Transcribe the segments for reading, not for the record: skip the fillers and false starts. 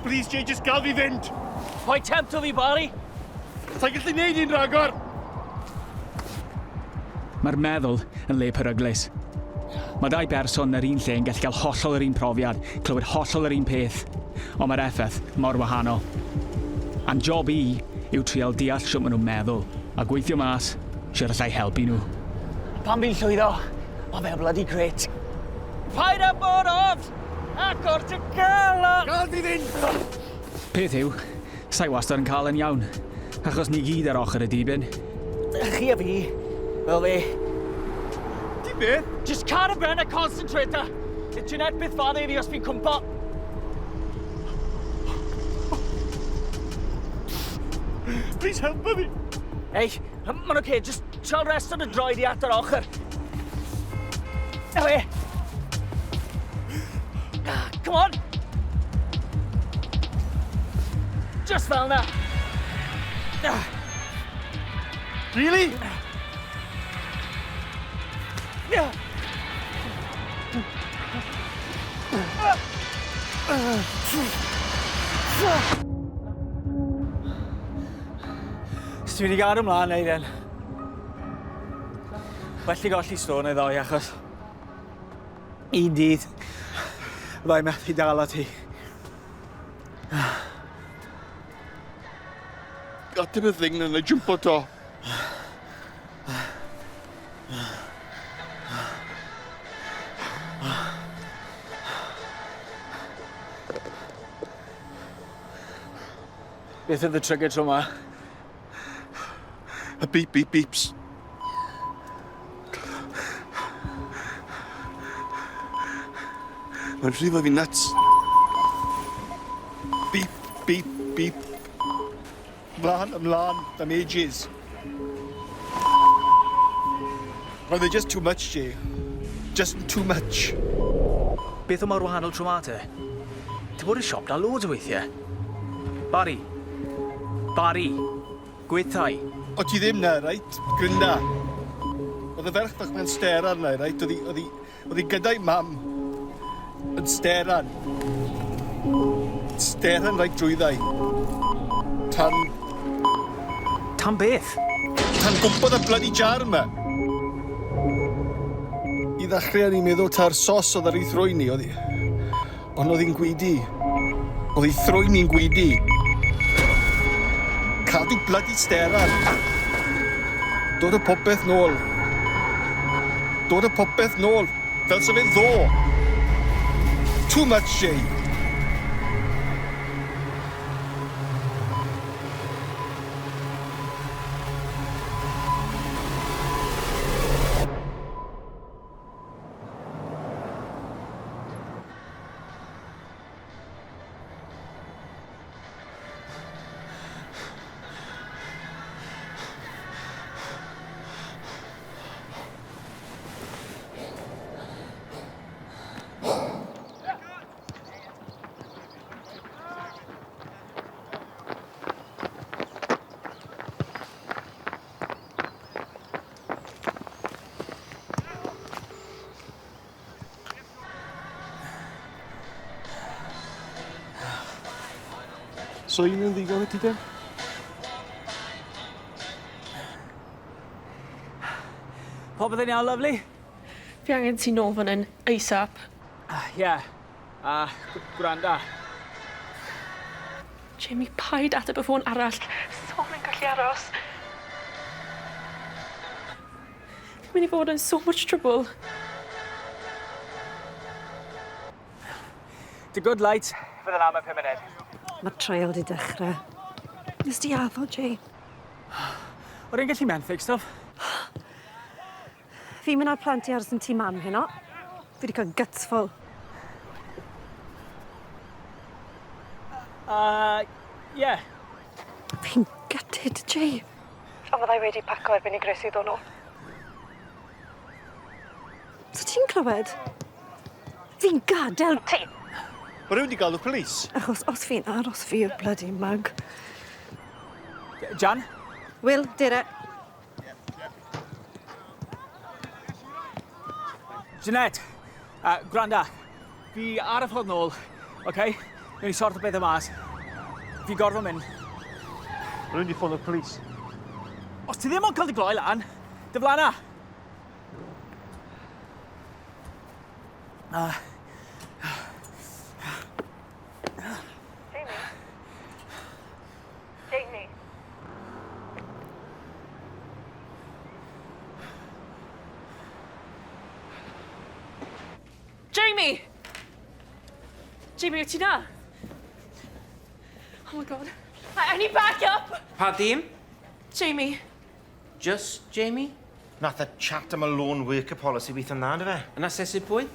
Please, Jay, just gael fi fynd. Paid tempto fi, Barry. Sa'n gallu neud un ragor. Mae'r meddwl yn le peryglus. Mae dau berson yn yr un lle yn gallu cael hollol yr un profiad, clywed hollol yr un peth, ond mae'r effaith mor wahanol. A'n job i yw trial deall shwt maen nhw'n meddwl, a gweithio mas shwt allai helpu nhw. Pan fi'n llwyddo, mae fe'n bloody great. Paid â bod off! Agor dy galon! Gad fi fynd! Peth yw, Sai wastad yn cael e'n iawn, achos ni gyd ar ochr y dibyn. Chi a fi, fel fi. Ti beth? Just car y ben a concentrate a. Bydd Jeanette byth fadde i fi os fi'n cwmpo. Please helpa fi. Ei, mae'n oce, okay, just trial rest on y droed i at yr ochr. Na fe. Come on! Just fel na. Really? Os ti'n mynd i gael ymlaen neu then. Well i golli stone neu ddoi achos Un dydd, fydda i methu dal â ti. Ateb y thing na na jwmpo to. Beth oedd y trigger tro ma? Y beep beep beeps. Mae'n rhifo fi nuts. Beep, beep, beep. Mlaen, ymlaen, am ages. Roedd e just too much, Jay. Just too much. Beth o mor wahanol tro 'ma te? Ti bod i'r siop 'na loads o weithiau. Barry. Barry. Gwythau. O ti ddim 'na, reit? Grynda. Oedd y ferch fach 'ma'n stêr arna i, reit? Oedd hi, oedd hi, oedd hi gyda'i mam yn stêran. Stêran reit drwydda i. Tan... Tan beth? Tan gwmpodd y bloody jar 'ma. I ddechrau o'n i'n meddwl ta'r sos oedd ar ei thrwyn i, oedd hi... Ond oedd hi'n gweidi. Oedd ei thrwyn hi'n gweidi. Cadw bloody steran. Dod y popeth nôl. Dod y popeth nôl. Fel sa fe'n ddo. Too much, Jay. So un yn ddigon i ti de? Popeth yn iawn, lovely? Fi angen ti nôl fan hyn, ASAP. Ie. Yeah. A gwranda. Jamie, paid ateb y ffôn arall. So yn gallu aros. Fi'n mynd i fod yn so much trouble. The good light. Fydd yna am y pum munud. Mae'r trial di dechrau. Nes di addo, Jay. O'n i'n gallu menthyg stwff. Fi'n mynd â'r plant i aros yn tŷ mam heno. Fi wedi cael gutsful. Ie. Fi'n gutted, Jay. Ond fyddai wedi paco erbyn i Gracie ddod nôl. So ti'n clywed? Fi'n gadael ti! Ma' rhywun 'di galw police. Achos os fi'n aros fi yw'r bloody mug. Jan? Will, dere. Jeanette, gwranda. Fi ar y ffordd nôl, oce? Newn ni sorto pethau mas. Fi'n gorfod mynd. Rwy'n di ffono'r police. Os ti ddim ond cael dy gloi lan, diflanna! Jamie? Jamie? Jamie! Jamie, wyt ti 'na? Oh my god. I, I need backup! Pa dîm? Jamie. Just Jamie? Nath y chat am y lone worker policy weithio'n dda, yndyfe? Yn asesu pwy?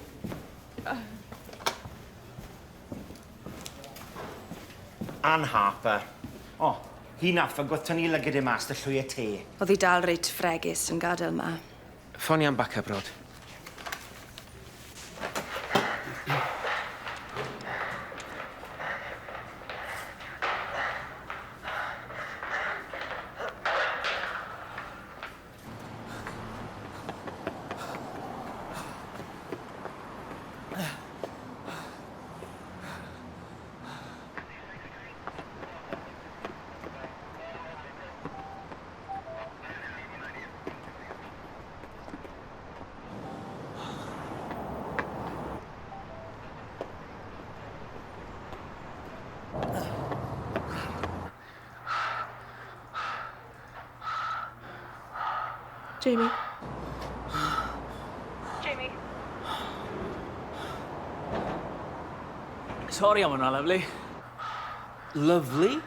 Ann Harper. O, hi nath fygwth tynnu lygid e mas 'da llwy o te. O'dd hi dal reit fregus yn gadael 'ma. Ffonia am backup, Rod. Jamie. Jamie. Sori am hwnna, lovely. Lovely?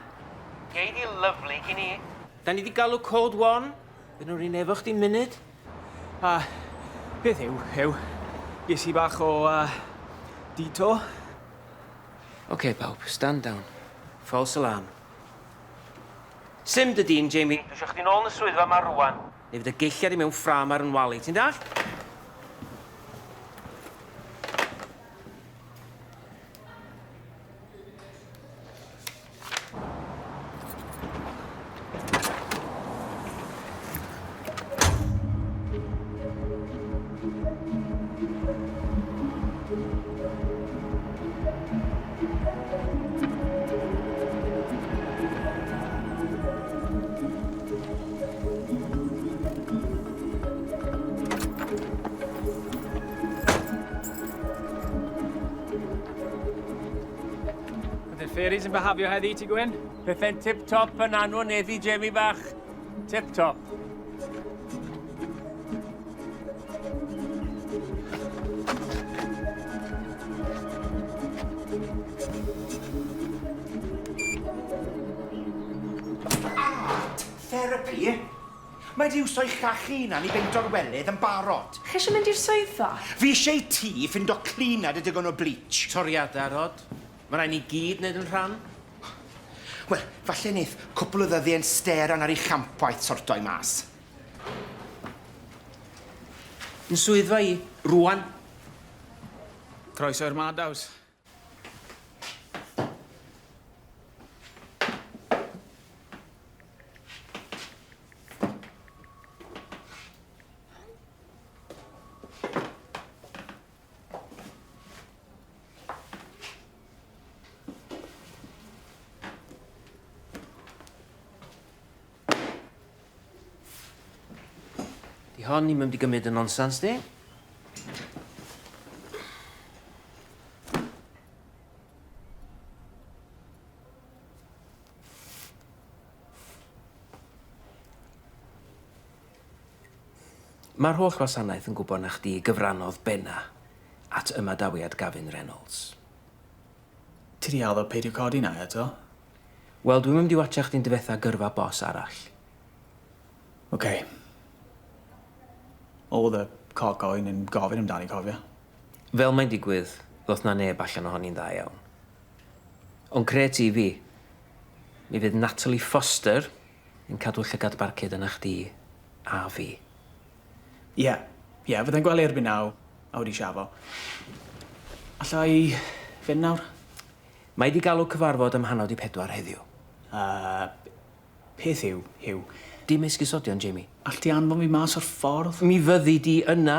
Gei di lovely gyn i. Da ni di galw code one. Fy nhw'n rhan efo chdi munud. A beth yw, yw, ges i bach o detour. OK, bawb, stand down. False alarm. Sim dy dîn, Jamie. Dwi eisiau chdi nôl yn y swyddfa 'ma rŵan. Neu fydd y geilliad i mewn ffrâm ar 'yn wal i, ti'n dallt? Ydy'r fairies yn byhafio heddi, ti Gwyn? Pethe'n tip-top yn anfon heddi, Jamie bach. Tip-top. Art therapy? Mae 'di iwso'i chachu hunan i beinto'r welydd yn barod. Chi eisiau mynd i'r swyddfa? Fi eisiau i ti ffindo cleaner 'da digon o bleach. Toriadau, Rod. Mae rhaid ni gyd wneud yn rhan. Wel, falle neith cwpl o ddyddie'n steran ar ei champwaith sorto'i mas. Yn swyddfa i, rwan. Croeso i'r Madhouse. Di hon i'm mynd i gymryd y nonsans di. Mae'r holl wasanaeth yn gwybod na chdi gyfrannodd benna at ymadawiad Gavin Reynolds. Ti 'di addo peidio codi 'na eto. Wel, dwi'm yn mynd i watsio chdi'n difetha gyrfa bos arall. Ok. O'dd y coc oen yn gofyn amdani, cofia. Fel mae'n digwydd, ddoth 'na neb allan ohoni'n dda iawn. Ond cred ti fi, mi fydd Natalie Foster yn cadw llygad barcud arna chdi a fi. Ie, ie, fyddai'n gwely erbyn naw, a wedi siafo. Alla i fynd nawr? Mae 'di galw cyfarfod am hanod i pedwar heddiw. Peth yw, Huw. Dim esgusodion, Jamie. All ti anfon fi mas o'r ffordd? Mi fyddi di yna.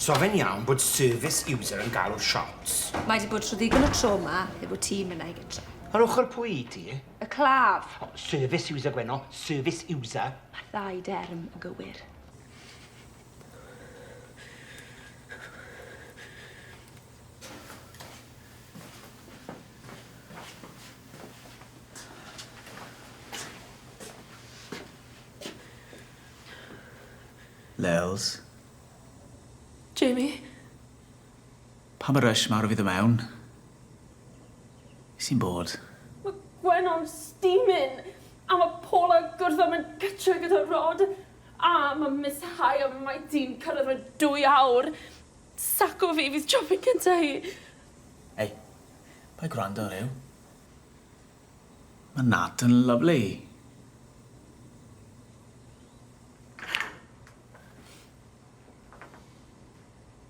So fe'n iawn bod service user yn galw shots? Mae 'di bod trwy ddigon o trauma efo tîm yna i gytre. Ar ochr pwy i ti? Y claf. O, service user, Gwenno. Service user. Mae'r ddau derm yn gywir. Lils. Jamie. Pam y rush mawr o fi ddod mewn? Be sy'n bod? Mae Gwenno'n steaming! A mae Paula gwrdd am yn gytre gyda Rod. A mae Miss High a Mighty'n cyrraedd mewn dwy awr. Saco fi fydd shopping cynta hi. Ei, paid gwrando ar Huw. Mae Nat yn lyfli.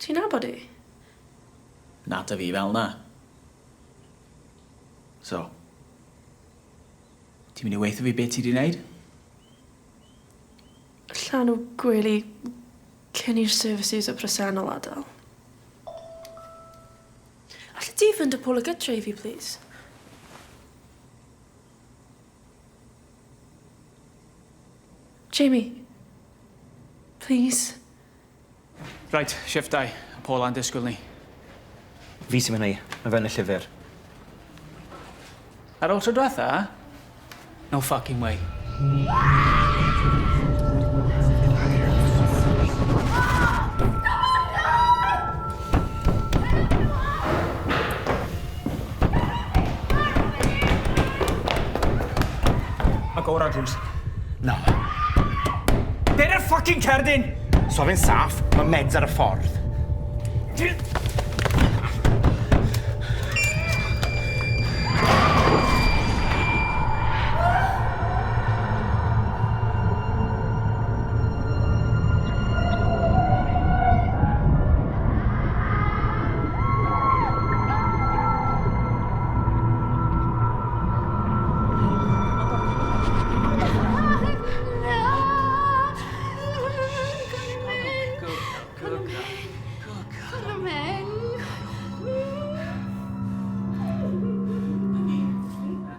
Ti'n nabod hi? Nat a fi fel 'na. So, ti'n mynd i weutho fi be ti 'di neud? Llanw gwely cyn i'r services y presennol adael. Allet ti fynd â Paula gytre i fi, plîs? Jamie. Plîs. Reit, shift dau. Paula'n disgwyl ni. Fi sy'n mynd i. Mae fe yn y llyfr. Ar ôl tro diwetha? No fucking way. Agora drws. Na. Dere fucking cerdyn! So fe'n saff, mae meds ar y ffordd.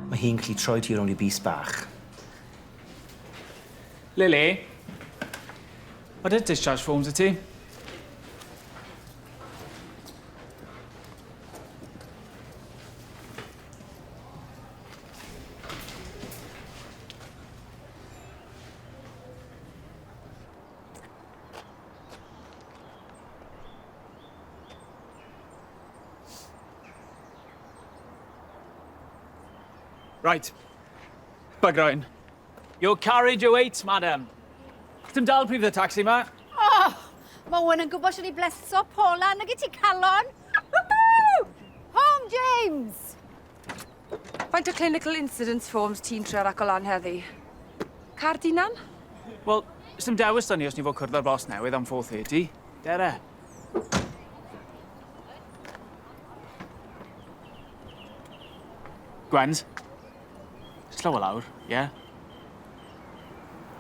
Mae hi'n gallu troi ti rownd i bys bach. Lily? What did discharge forms i ti? Right. Bugger Your carriage awaits, madam. Dim dal prif y taxi ma. Oh, mae Owen yn gwybod sydd wedi bleso Paula, nag i ti calon. Woohoo! Home, James! Faint o clinical incidents forms ti'n trio raco lan heddi? Car dinan? Wel, dim dewis da ni os ni fod cwrdd â'r bos newydd am 4:30. Dere. Gwens, slow lawr, ie? Yeah?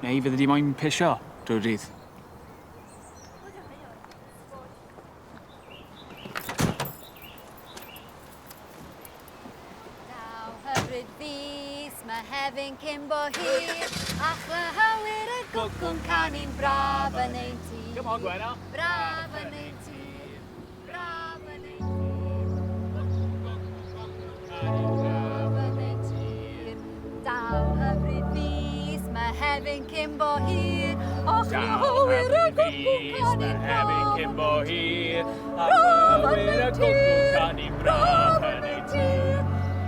Neu fyddi di moyn pisio drwy'r dydd. Daw hyfryd fis, mae hefyn cyn bo hir, a chlyhawir y gwcw'n canu'n braf yn ein tŷ. Come on, Gwenno. Braf yn ein tŷ. Braf yn ein tŷ. Braf yn ein tir. Daw hyfryd fis, mae hefyn cyn bo hir, a chlyhawir y gwcw'n canu'n braf Hefyn cyn bo hir, a Braf yn chlyhawir y ein gwcw'n tir. canu'n braf yn ein tir.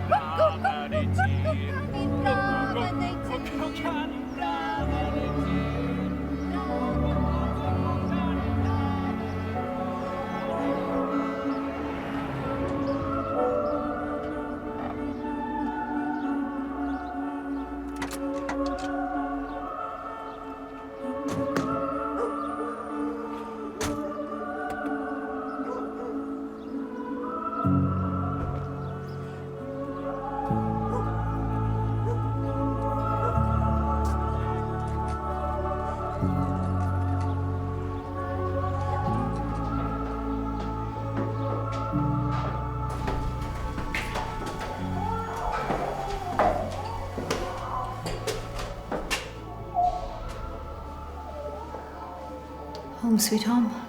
Braf Braf yn ein tir. Braf yn ein tir. Gwcw'n canu'n braf yn ein tir. Home sweet home.